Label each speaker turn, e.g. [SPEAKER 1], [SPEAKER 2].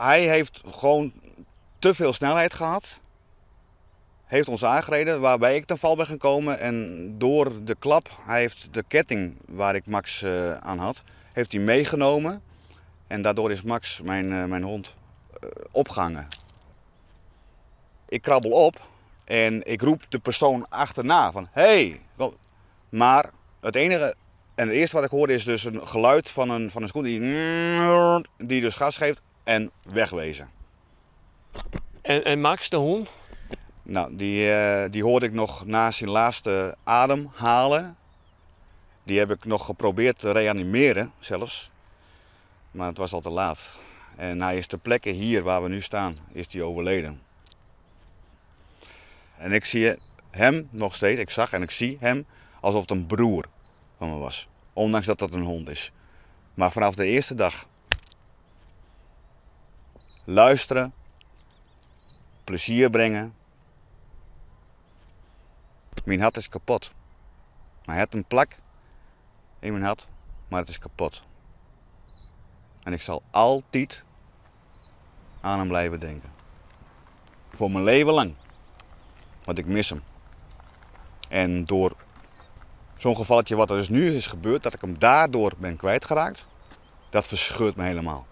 [SPEAKER 1] Hij heeft gewoon te veel snelheid gehad. Heeft ons aangereden, waarbij ik ten val ben gekomen. En door de klap, hij heeft de ketting waar ik Max aan had, heeft hij meegenomen. En daardoor is Max, mijn hond, opgehangen. Ik krabbel op en ik roep de persoon achterna van hey! Maar het enige en het eerste wat ik hoorde is dus een geluid van een scooter die dus gas geeft en wegwezen.
[SPEAKER 2] En Max, de hond?
[SPEAKER 1] Nou, die hoorde ik nog na zijn laatste adem halen. Die heb ik nog geprobeerd te reanimeren zelfs. Maar het was al te laat. En hij is ter plekke hier waar we nu staan, is hij overleden. En ik zie hem nog steeds, ik zag en ik zie hem alsof het een broer van me was. Ondanks dat dat een hond is. Maar vanaf de eerste dag luisteren, plezier brengen. Mijn hart is kapot. Maar hij had een plak in mijn hart, maar het is kapot. En ik zal altijd aan hem blijven denken. Voor mijn leven lang. Want ik mis hem. En door zo'n gevalletje wat er dus nu is gebeurd, dat ik hem daardoor ben kwijtgeraakt, dat verscheurt me helemaal.